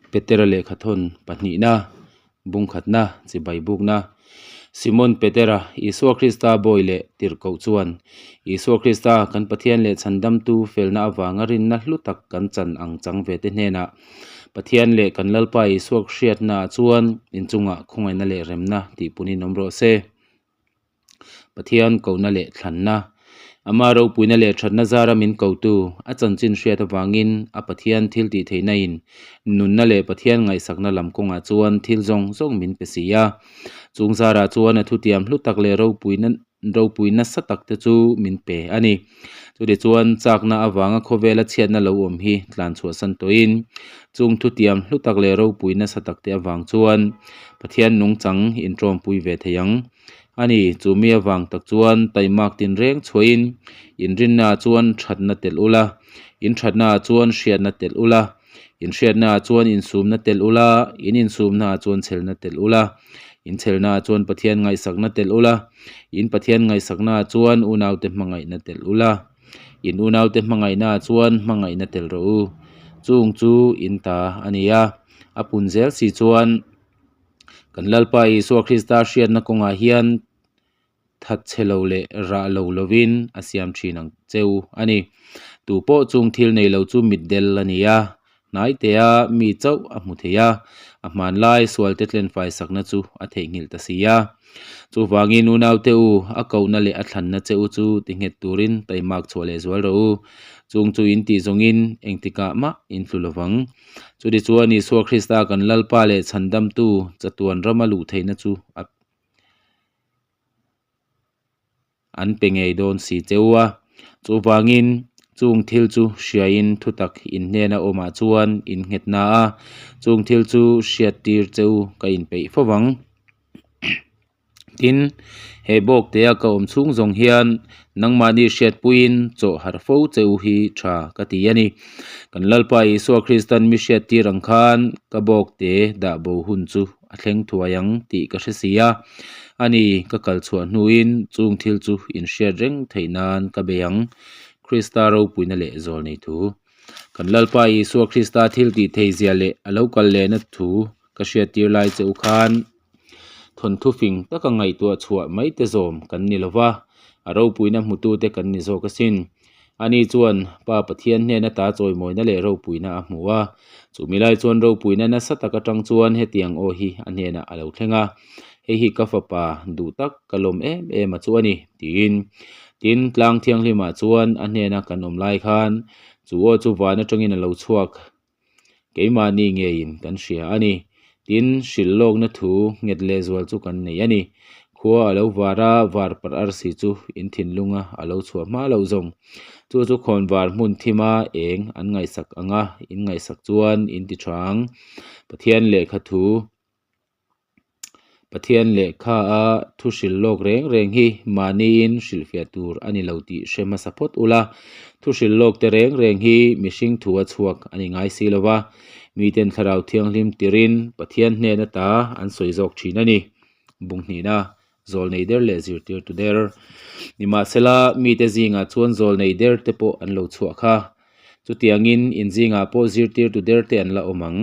Petera lehkhathawn pahnihna, bungkhatna, chibai bukna. Simon Petera, Isua Krista bawi leh tirhkoh chuan, Isua Krista kan Pathian leh Chhandamtu felna avanga rinna hlu tak kan chan ang chang ve te hnenah Pathian leh kan Lalpa Isua hriatnaah chuan inchungah khawngaihna leh remna tih punin awm rawh se. Pathian kohna leh thlanna, Ama ropuina leh thatna zara min kotu, a chanchin hriat avangin a Pathian thil tih theihna in nunna leh Pathian ngaihsakna lam kawngah chuan thil zawng zawng min pe si a. Chung zarah chuan a thutiam hlu tak leh ropuina ropui nasa tak te chu min pe a ni. Chutichuan chakna avanga khawvela chhiatna lo awm hi tlan chhuahsan tawhin chung thutiam hlu tak leh ropui nasa tak te avang chuan Pathian nungchang intawmpui ve thei ang a ni. Chu mi avang tak chuan taimak tinreng chhuahin inrinnaah chuan thatna telh ula, inthatnaah chuan hriatna telh ula, Inhriatnaah chuan insumna telh ula, in insumnaah chuan chhelna telh ula, in chhelnaah chuan Pathian ngaihsakna telh ula, in Pathian ngaihsaknaah chuan unaute hmangaihna telh ula, in unaute hmangaihnaah chuan hmangaihna telh rawh u. Chung chu in ta a ni a, a pun zel si chuan kan Lalpa Isua Krista hriatna kawngah hian that chhe lo leh rah lo lovin a siam thin ang cheu a ni. Tu pawh chung thil nei lo chu mitdel a ni a, hnaitea mi chauh a hmu thei a, a hmanlai sualte tlenfai sakna chu a theihnghilh ta si a. Chuvangin unaute u, a kohna leh a thlanna che u chu ti nghet turin taimak chhuah leh zual rawh u. Chung chu in tih zawngin engtikah mah in tlu lovang. Chutichuan Isua Krista kan Lalpa leh Chhandamtu chatuan rama luh theihna chu a an pe ngei dawn si cheu a. Chuvangin chung thil chu hriain thutak in hnena awmah chuan in nghet na a, chung thil chu hriat tir cheu ka inpeih fo vang. Tin, he bawk tea ka awm chhung zawng hian nangmahni hriatpuiin chawh harh fo cheu hi tha ka ti a ni. Kan Lalpa Isua Kristan mi hriat tir ang khan ka bawk te dah bo hun chu a thleng thuai ang tih ka hre si a, ani ka kal chhuah hnuin chung thil chu inhriat reng theih nan ka bei ang, Krista ropuina leh zawl nei thu. Kan Lalpa Isua Krista thil tih thei zia leh a lo kal lehna thu ka hriat tir lai che u khan thawnthu fing taka ngaihtuah chhuah mai te zawm kan ni lo va, a ropuina hmutute kan ni zawk asin. Ani chuan Pa Pathian hnen ata chawimawina leh ropuina a hmu a. Chumi lai chuan ropuina nasa tak atang chuan hetiang aw hi a hnenah a lo thleng a, Hei hi ka fapa duh tak ka lawm em em a chu a ni, tiin. Tin, tlang thianghlimah chuan a hnena kan awm lai khan chu aw chu van atangin a lo chhuak. Keimahni ngeiin kan hria a ni. Tin, hrilh lawkna thu nghet lehzual chu kan nei a ni. Khua a lo var a, var parh arsi chu in thinlunga a lo chhuah hma loh zawng. Chu chu khawn var hmun thima eng an ngaihsak ang a, in ngaihsak chuan in ti tha ang. Pathian lehkha thu. Pathian lehkha a thu hrilh lawk reng reng hi mahniin hrilhfiah tur a ni lo tih hre hmasa phawt ula, thu hrilh lawk te reng reng hi mihring thu a chhuak a ni ngai si lova, miten thlarau thianghlim tirin Pathian hnen ata an sawi zawk thin a ni. Bunghnihna, Zawlnei der leh zirtirtu der. Nimahsela, mite zingah chuan zawlnei der te pawh an lo chhuah kha. Chutiangin, in zingah pawh zirtirtu der te an la awm ang.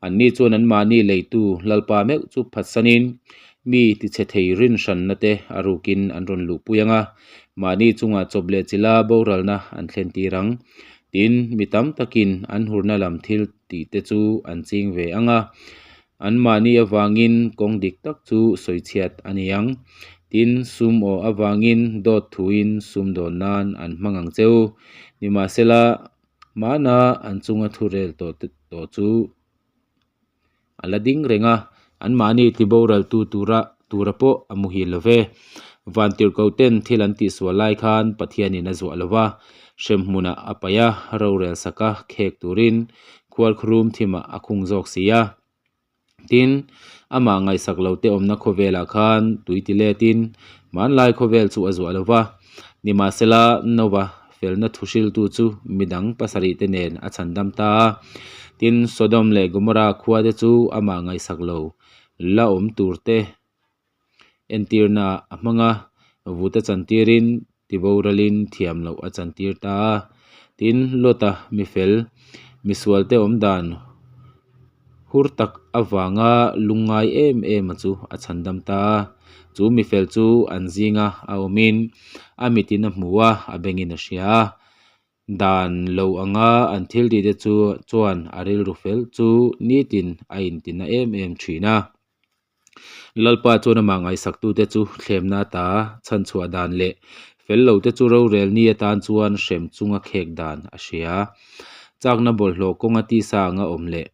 Anni chuan anmahni leitu Lalpa meuh chu phatsanin mi tichhe thei rin hranna te a rukin an rawn luhpui ang a, mahni chungah chawp leh chila boralna an thlen tir ang. Tin, mi tam takin an hurna lam thil tih te chu an ching ve ang a. Anmahni avangin kawng dik tak chu sawichhiat a ni ang. Tin, sum aw avangin dawt thuin sum dawn nan an hmang ang cheu. Nimahsela, hmana an chunga thurel tawh tawh chu a la ding reng a, anmahni tiboraltu tura tura pawh a muhil lo ve. Vantirhkohten thil an tihsual lai khan Pathianin a zuah lo va, hremhmunah a paih a, rorel saka khek turin Khualkhurum thimah a khung zawk si a. Tin, amah ngaihsak lo te awmna khawvelah khan tui ti letin hmanlai khawvel chu a zuah lo va. Nimahsela, Nova felna thu hriltu chu midang pasarih te nen a chhandam ta a. Tin, Sodom leh Gomorrah khua te chu amah ngaihsak lo la awm tur te Entirna a hmang a, vut a chantirin tiboralin thiam loh a chantir ta a. Tin, Lota mifel, misualte awm dan Hur tak avanga lungngai em em a chu a chhandam ta a. Chu mifel chu an zinga a awmin a mitin a hmu a, a bengin a hria a. Dan lo anga an thil tihte chu chuan a rilru fel chu nitin a intina em em thin a. Lalpa chuan amah ngaihsaktute chu thlemna ata chhanchhuah dan leh fel lote chu rorel ni atan chuan hrem chunga khek dan a hria. Chakna bawlhhlawh kawnga tisa anga awm leh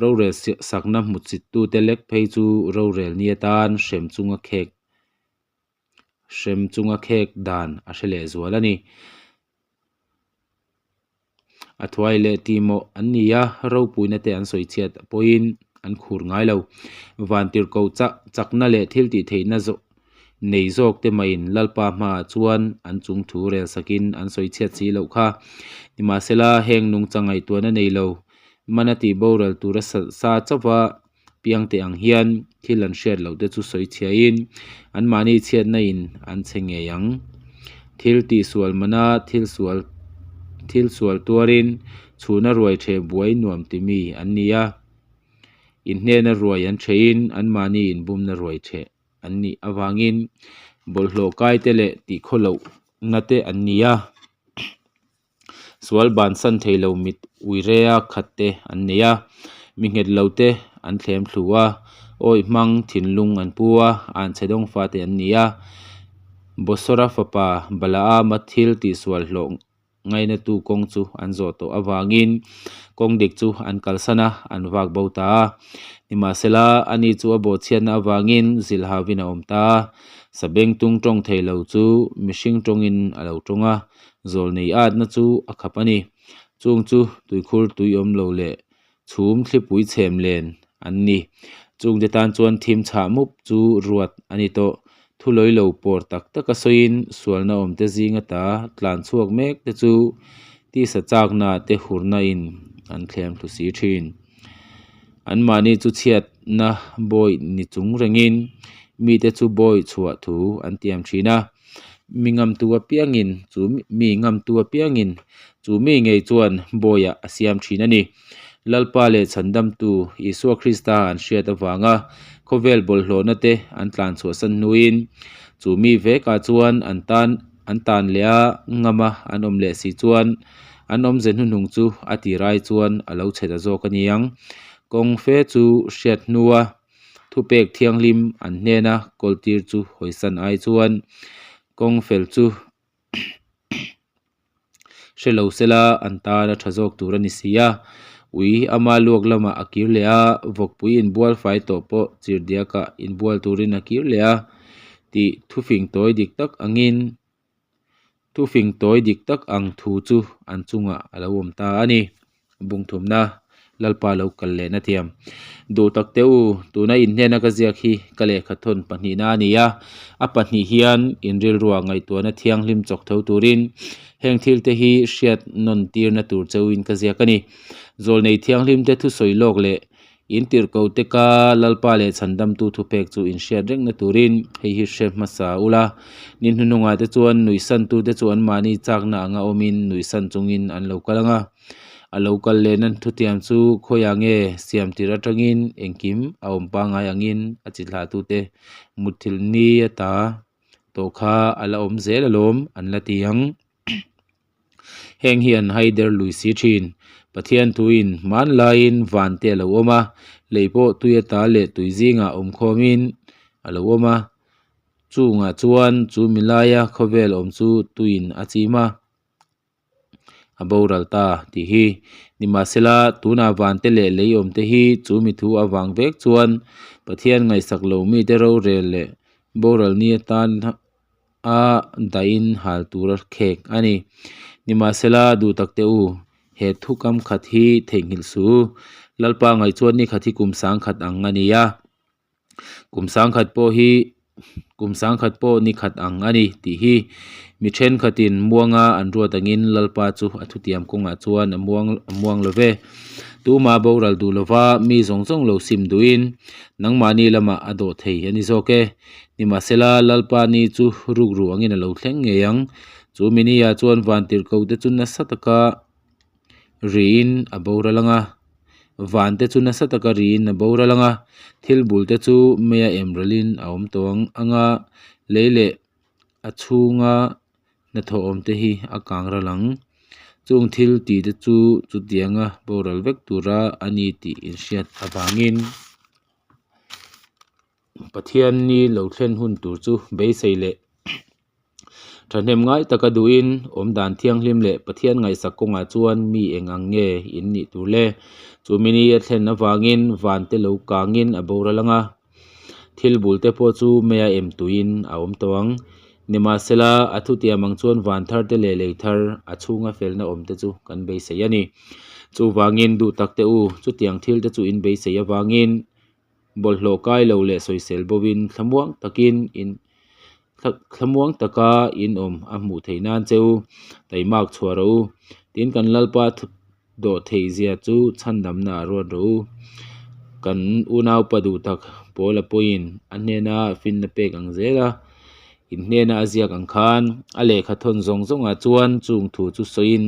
rorel sakna hmuchittute lek phei chu rorel ni atan hrem chunga khek hrem chunga khek dan a hre leh zual a ni. A thuai leh tih mawh an ni a, ropuina te an sawi chhiat pawhin an khur ngai lo. Vantirhkoh chak chakna leh thil tih theihna zawh nei zawk te mahin Lalpa hmaah chuan an chung thu rel sakin an sawi chhiat si loh kha. Nimahsela, heng nungchang ngaihtuahna nei lo, mana tih boral tura sa sa chauha piangte ang hian thil an hriat loh te chu sawi chhiain anmahni chhiatna in an chhe ngei ang. Thil tihsual mana thil sual thil sual tuarin chhuna ruai theh buai nuam ti mi an ni a, inhnena ruai an thehin anmahni inbumna ruai theh an nih avangin bawlhhlawh kaite leh tihkhawlohna te an ni a. Sual bansan thei lo mit uirea khat te an nei a, mi nghet lo te an thlem thlu a, awih hmang thinlung an pu a, anchhe dawng fate an ni a. Bosora fapa Balaama thil tihsual hlawh ngainatu kawng chu an zawh tawh avangin kawng dik chu an kalsan a, an vak bo ta a. Nimahsela, ani chu a bawhchhiatna avangin zilhauin a awm ta a, sabengtung tawng thei lo chu mihring tawngin a lo tawng a, Zawlnei atna chu a khap a ni. Chung chu tuikhur tui awm lo leh chhum thlipui chhem len an ni. Chungte tan chuan thim chhah mup chu ruat a ni tawh. Thulawi lo pawr tak taka sawiin sualna awmte zinga ta tlan chhuak mek te chu tisa chakna te hurna in an thlem thlu si thin. Anmahni chu chhiatna bawi ni chung rengin mite chu bawi chhuah thu an tiam thin a. Mi ngamtu apiangin chu mi ngamtu apiangin chu mi ngei chuan bawiah a siam thin a ni. Lalpa leh Chhandamtu Isua Krista an hriat avanga khawvel bawlhhlawhna te an tlan chhuahsan hnuin chu mi vekah chuan an tan an tan leh a ngama an awm leh si chuan an awmze hnuhnung chu a tir ai chuan a lo chhe ta zawk a ni ang. Kawng fe chu hriat hnua Thupek thianghlim an hnena kawltir chu hawisan ai chuan kawng fel chu hre lo sela an tan a tha zawk tur a ni si a. Ui ama luak lamah a kir leh a, vawkpui inbual fai tawh pawh chirhdiakah inbual turin a kir leh a tih thufing tawi dik tak angin Thufing tawi dik tak ang thu chu an chungah a lo awm ta a ni. Bungthumna Lalpa lo kal lehna thiam. Duh tak teh u, tuna inhnena ka ziak hi ka lehkha thawn pahnihna a ni a. A pahnih hian inrilruah ngaihtuahna thianghlim chawk tho turin heng thil te hi hriat nawn tirna tur cheuhin ka ziak a ni. Zawlnei thianghlim te thusawi lawk leh In tirhko te ka Lalpa leh Chhandamtu thupek chu in hriat rengna turin hei hi hre hmasa ula. Ni hnuhnungah te chuan nuihsantu te chu anmahni chakna anga awmin nuihsan chungin an lo kal ang a. A lo kal lehna thutiam chu khawiah nge siam tir atangin engkim a awm pangngai angin a chi thlahtute mutthilh ni ata tawh kha a la awm zel alawm an la ti ang. Heng hi an haider lui si thin. Pathian thuin hmanlaiin van te a lo awm a, lei pawh tui ata leh tui zingah awm khawmin a lo awm a. Chungah chuan chu milaia khawvel awm chu tuiin a chim a, a boral ta tih hi. Nimahsela, tunah van te leh lei awm te hi chu mi thu avang vek chuan Pathian ngaihsak lo mite rorel leh boral ni atan a dahin hal tur a khek a ni. Nimahsela, duh tak teh u, he thukam khat hi theihnghilh suh u. Lalpa ngaih chuan ni khat hi kum sangkhat ang a ni a, kum sangkhat pawh hi kum sangkhat pawh ni khat ang a ni tih hi mi thenkhatin muanga an ruat angin Lalpa chu a thutiam kawngah chuan a muang a muang lo ve. Tumah boral duh lova mi zawng zawng lo sim duhin nangmahni lamah a dawh thei a ni zawk e. Nimahsela, Lalpa ni chu rukru angin a lo thleng ngei ang. Chu mini-ah chuan vantirhkohte chu nasa taka riin a boral ang a. Van te chu nasa taka riin a boral ang a, thil bul te chu meia em ralin a awm tawh ang ang a, lei leh a chhunga hnathawh awm te hi a kang ral ang. Chung thil tih te chu chutianga boral vek tura a ni tih inhriat avangin Pathian ni lo thlen hun tur chu beisei leh thahnem ngai taka duhin awmdan thianghlim leh Pathian ngaihsak kawngah chuan mi eng ang nge in nih tur le? Chu mini a thlen avangin van te lo kangin a boral ang a, thil bul te pawh chu meia em tuiin a awm tawh ang. Nimahsela, a thutiam ang chuan van thar te leh lei thar a chhunga felna awm te chu kan beisei a ni. Chuvangin duh tak te u, chutiang thil te chu in beisei avangin Bawlhhlawh kai lo leh sawisel bovin thlamuang takin in thlamuang taka in awm a hmuh theih nan che u, taimak chhuah rawh u. Tin, kan Lalpa dawh theih zia chu chhandamna ah ruat rawh u. Kan unaupa duh tak Paula pawhin a hnena finna pek ang zel a, in hnena a ziak ang khan a lehkha thawn zawng zawngah chuan chung thu chu sawiin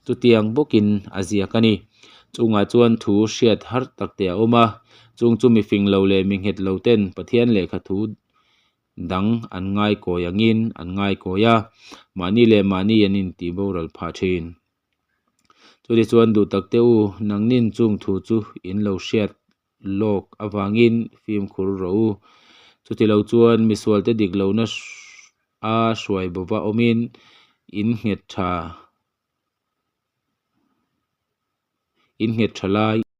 chutiang bawkin a ziak a ni. Chungah chuan thu hriat har tak te a awm a, chung chu mi fing lo leh mi nghet lo ten Pathian lehkha thu dang an ngai kawi angin an ngai kawi a, mahni leh mahni an intih boral phah thin. Chutichuan duh tak te u, nangnin chung thu chu in lo hriat lawk avangin fimkhur rawh u. Chutilo chuan misualte dik lohna a hruai bova awmin in nghet tha. In nghet tha lai.